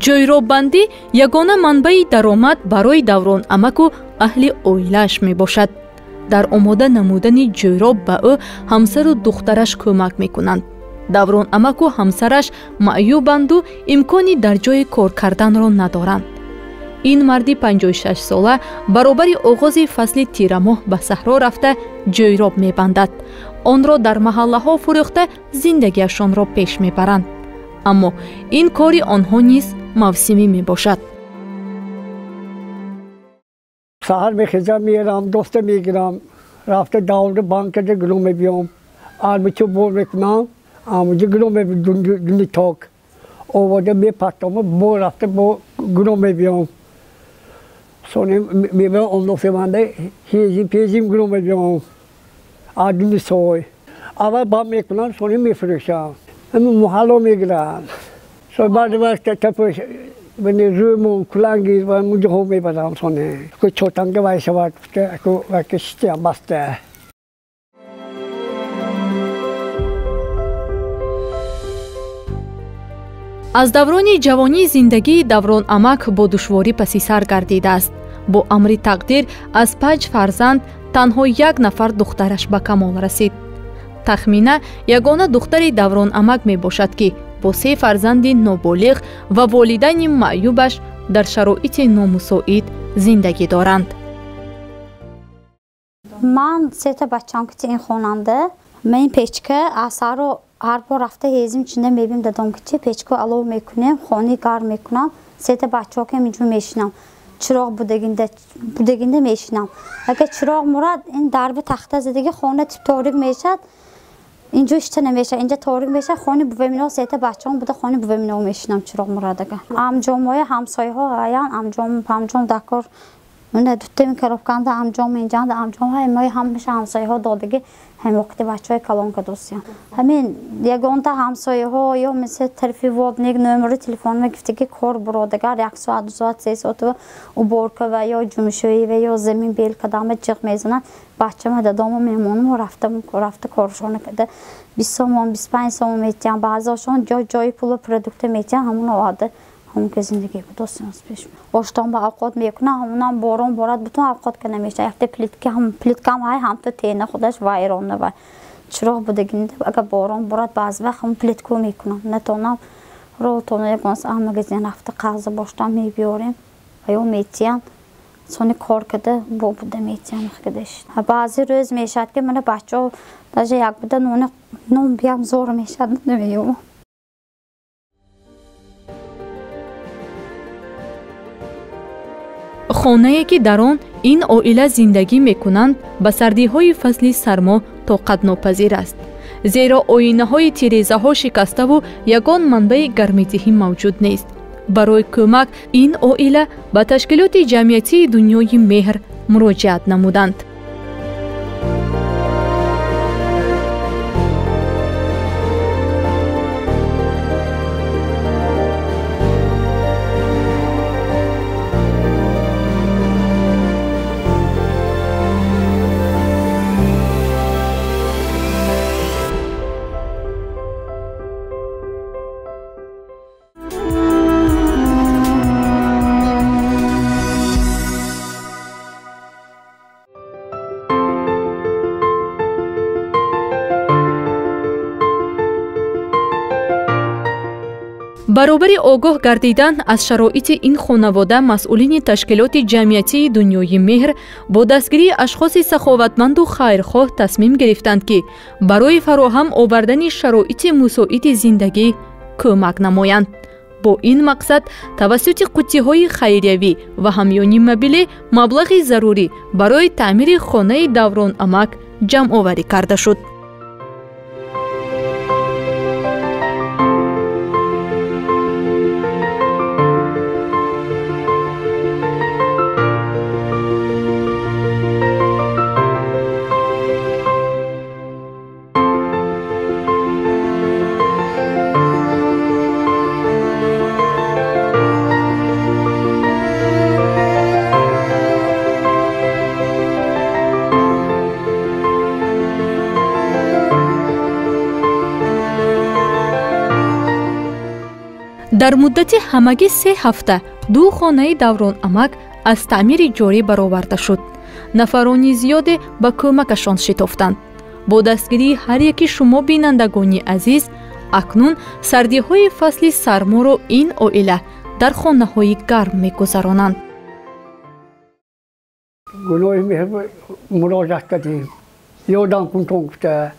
Ҷойроббандӣ ягона манбаи даромад барои Даврон амаку аҳли оилааш мебошад. Дар омода намудани ҷойроб ба ӯ ҳамсару духтараш кӯмак мекунанд. Даврон амаку ҳамсараш маъюбанду имкони дар ҷои кор карданро надоранд. Ин марди 56-сола баробари оғози фасли тирамоҳ ба саҳро рафта ҷойроб мебандад. Онро дар маҳаллаҳо фурӯхта зиндагиашонро пеш мебаранд. Аммо ин кори онҳо низ мавсимӣ мебошад. Саҳар мехезам, мерам, доста мегирам, рафта давлда банкада гуло мебиём, армичо бор мекунам, амуҷа гуло мебиём, дуни ток овода мепартом, бо рафта бо гуло мебиём. Сони мебарам ондофеманда ҳезим пезим гуло мебиём, адуни сой. Аввал бам мекунам, сони мефурӯшам. Муҳалло мегирам. Со баъди вақт тапош рӯмон куланги ва муҷоҳо мебарам сони. Ку чотанга вай шавад, ку ваки шитиам баста. Аз даврони ҷавонӣ зиндагии Даврон амак бо душворӣ паси сар гардидааст. Бо амри тақдир аз 5 фарзанд танҳо як нафар духтараш ба камол расид. Тахмина ягона духтари Даврон амак мебошад, ки бо 3 фарзанди ноболиғ ва волидайни маъюбаш дар шароити номусоид зиндагӣ доранд. Ман сета бачам ки ин хонанда, ман печка асаро ҳар бор рафта ҳезим чинда мебим дадом ки печка алов мекунем, хони гарм мекунам, сета бачаҳо ки инҷо мешинам. Чироғ будагинда мешинам. Агар чироғ мурад, ин дарби тахта задаги хона тип торик мешад. Инҷо ишта намешад, инҷа торик мешад, хони бувемино сета бачаҳом буда, хони бувемино мешинам чироғ мурадага. Амҷомҳои ҳамсояҳо ҳаян, амҷом, памҷом дакор, мана дутта коробканда амҷом инҷанда амҷом ҳай мои ҳамаша ҳамсояҳо додаги ҳамин вақти бачаҳои калонка дӯстиям. Ҳамин ягонта ҳамсояҳо ё мисли тарафи водник номери телефон мегифтаги кор буродагар 1 соат, 2 соат, 3 соат уборка ва ё ҷумшӯӣ ва ё замин бел кадама ҷиғ мезананд. Бачама дадому меҳмонум рафта коршона када 20 сомон, 25 сомон метиҳанд. Баъзеашон ҷои пулу продукта метиҳанд, ҳамон оварда ҳамон ки зиндагӣ дӯстиён пеш. Оштон ба авқот мекунам, ҳамонам борон борад, бутун авқот ка намешавад. Якта плитка ҳам плиткам ҳай ҳамто тена худаш вайрон ва чироғ будагинда агар борон борад баъзе вақт ҳамон плитку мекунам. Натонам ротона ягон саат магазин рафта қарза боштам мебиёрем ва ё метиҳанд. Сони кор када бо буда метиҳанд кадаш. Баъзе рӯз мешавад ки мана бачаҳо даже як буда нон биям зор мешавад, намеёбам. Хонае ки дар он ин оила зиндагӣ мекунанд ба сардиҳои фасли сармо тоқатнопазир аст, зеро оинаҳои тирезаҳо шикаставу ягон манбаи гармидиҳӣ мавҷуд нест. Барои кӯмак ин оила ба ташкилоти ҷамъиятии дунёи меҳр муроҷиат намуданд. Баробари огоҳ гардидан аз шароити ин хонавода, масъулини ташкилоти ҷамъиятии дунёи меҳр бо дастгирии ашхоси саховатманду хайрхоҳ тасмим гирифтанд, ки барои фароҳам овардани шароити мусоиди зиндагӣ кӯмак намоянд. Бо ин мақсад тавассути қуттиҳои хайриявӣ ва ҳамёни мобилӣ маблағи зарурӣ барои таъмири хонаи Даврон амак ҷамъоварӣ карда шуд. Дар муддати ҳамагӣ 3 ҳафта 2 хонаи Даврон амак аз таъмири ҷорӣ бароварда шуд. Нафарони зиёде ба кӯмакашон шитофтанд. Бо дастгирии ҳар яки шумо бинандагони азиз, акнун сардиҳои фасли сарморо ин оила дар хонаҳои гарм мегузаронанд. Гуноҳи меҳр муроҷиат кардем, ёдам кунтон гуфта,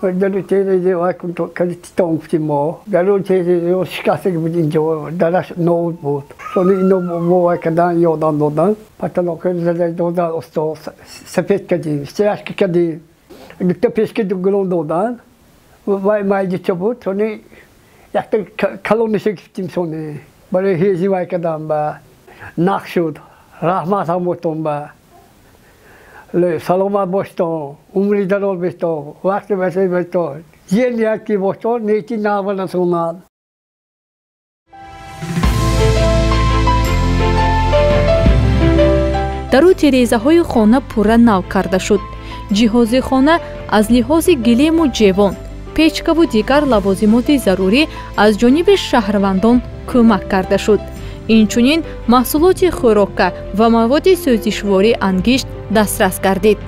дару терезе калититон гуфтим мо, дару терезе шикастаги буд, инҷо дараш нов буд. Сони ино вовай кардан, ёдам додан, потолока зада додан, усто сафед кардем, стирашка кардем, дута пешки гулон додан, вай майдича буд, сони якта калониша гирифтим, сони барои ҳези вай кардан ба нақ шуд. Раҳмат ҳамотон ба саломат боштон, умри дароз бештон, вақти васеъ бештон, зиён ки боштон, неки нава расонад. Дару тирезаҳои хона пурра нав карда шуд. Ҷиҳози хона аз лиҳози гилему ҷевон, печкаву дигар лавозимоти зарурӣ аз ҷониби шаҳрвандон кӯмак карда шуд. Инчунин маҳсулоти хӯрока ва маводи сӯзишворӣ ангишт дастрас гардид.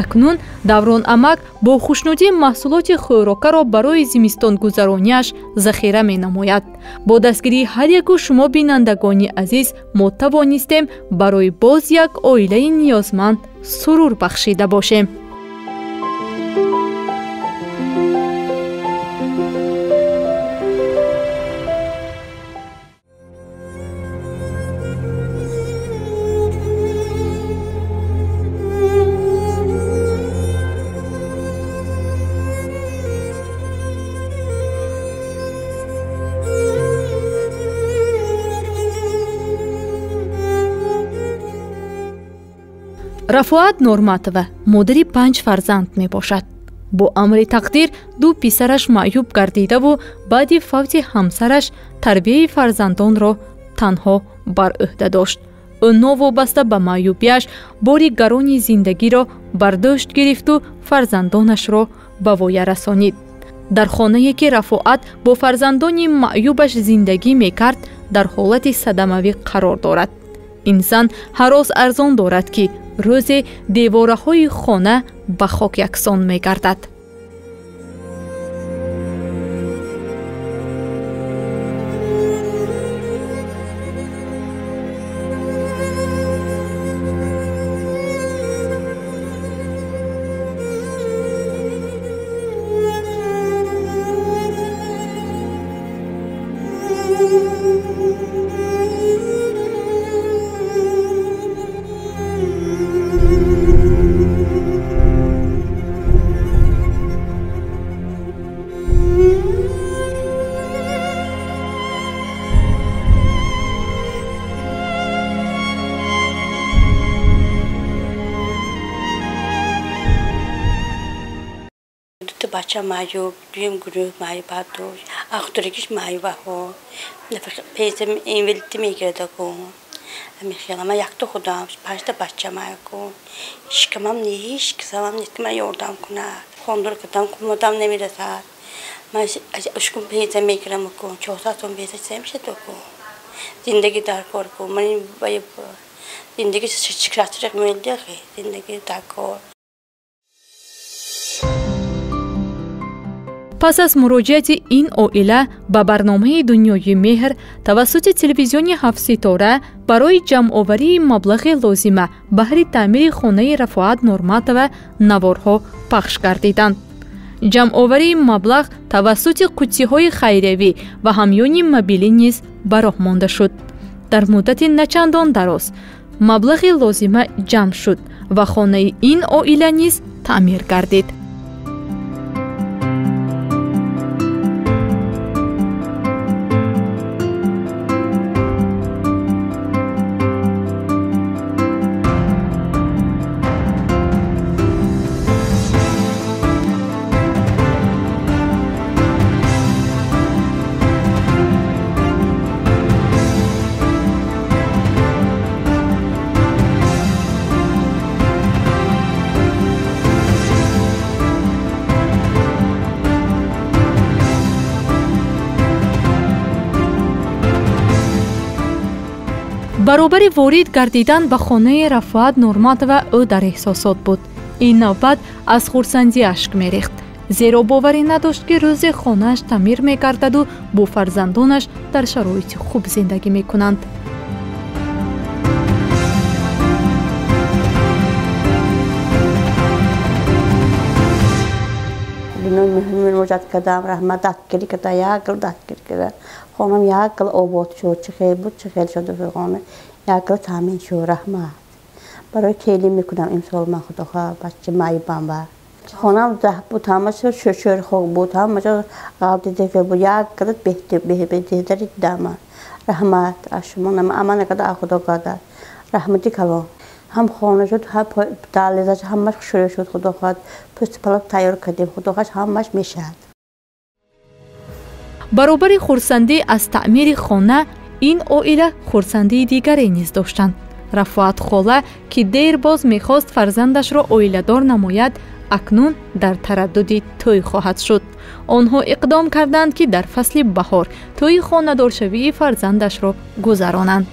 Акнун Даврон амак бо хушнудӣ маҳсулоти хӯрокаро барои зимистонгузаронияш захира менамояд. Бо дастгирии ҳар яку шумо бинандагони азиз мо тавонистем барои боз як оилаи ниёзманд сурур бахшида бошем. Рафоат Норматова модари 5 фарзанд мебошад. Бо амри тақдир 2 писараш маъюб гардидаву баъди фавти ҳамсараш тарбияи фарзандонро танҳо бар ӯҳда дошт. Ӯ новобаста ба маъюбияш бори гарони зиндагиро бар дӯшт гирифту фарзандонашро ба воя расонид. Дар хонае ки Рафоат бо фарзандони маъюбаш зиндагӣ мекард, дар ҳолати садамавӣ қарор дорад. Ин зан ҳарос арзон дорад, ки рӯзе девораҳои хона ба хок яксон мегардад. Бача маъюб, дуюм гурӯҳ маъюбат дошт, ахтуригиш маъюбаҳо. Пенсия инвалидӣ мегирдаку. Мехелам, ман якто худам, 5та бача маъюб. Ҳичкамам не, ҳеч касамам нест, ки ман ёрдам кунад. Хондор кардам, кумодам намерасад. Ман ушкум пенсия мегирам ку, 400 сом пенсия чизе мешадаку. Зиндагӣ дар кор ку. Ман зиндагӣ шикрасиреқ мелдиахи, зиндагӣ дар кор. Пас аз муроҷиати ин оила ба барномаи Дунёи меҳр тавассути телевизиони ҳафтситора барои ҷамъоварии маблағи лозима баҳри таъмири хонаи Рафоат Норматова наворҳо пахш гардиданд. Ҷамъоварии маблағ тавассути қуттиҳои хайриявӣ ва ҳамёни мобилӣ низ ба роҳ монда шуд. Дар муддати начандон дароз маблағи лозима ҷамъ шуд ва хонаи ин оила низ таъмир гардид. Баробари ворид гардидан ба хонаи Рафоат Нурматова ӯ дар эҳсосот буд. Ин навбат аз хурсандӣ ашк мерехт, зеро боварӣ надошт, ки рӯзе хонааш таъмир мегардаду бо фарзандонаш дар шароити хуб зиндагӣ мекунанд. Муроҷиат кардам, раҳмат, дастгирӣ карда, як гил дастгирӣ карда. Хонам як гил обод шуд, чӣ хел буд, чӣ хел шуд, хона як гил таъмин шуд, раҳмат. Барои келин мекунам имсол ман, худохоҳ, бача маъюбам ба. Хонам даҳ буд, ҳамааш шӯшӯр хок буд, ҳамаҷо ғалт буд, як гил беҳтари дидам ман. Раҳмат аз шумо, амал накарда, аз худо карда. Раҳмати калон. Ҳам хона шуд, ҳам далезаш ҳамаш шурӯъ шуд, худо хоҳад. Пӯсти палов тайёр кардем, худо хоҳад, ҳамаш мешавад. Баробари хурсандӣ аз таъмири хона, ин оила хурсандии дигаре низ доштанд. Рафоат хола, ки дер боз мехост фарзандашро оиладор намояд, акнун дар тараддуди тӯй хоҳад шуд. Онҳо иқдом карданд, ки дар фасли баҳор тӯйи хонадоршавии фарзандашро гузаронанд.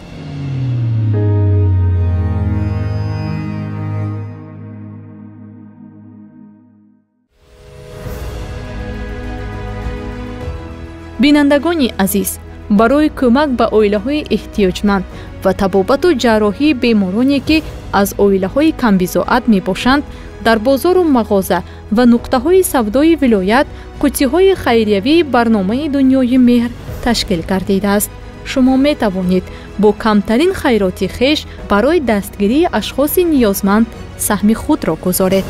Бинандагони азиз, барои кӯмак ба оилаҳои эҳтиёҷманд ва табобату ҷарроҳии бемороне, ки аз оилаҳои камбизоат мебошанд, дар бозору мағоза ва нуқтаҳои савдои вилоят қуттиҳои хайриявии барномаи Дунёи меҳр ташкил гардидааст. Шумо метавонед бо камтарин хайроти хеш барои дастгирии ашхоси ниёзманд саҳми худро гузоред.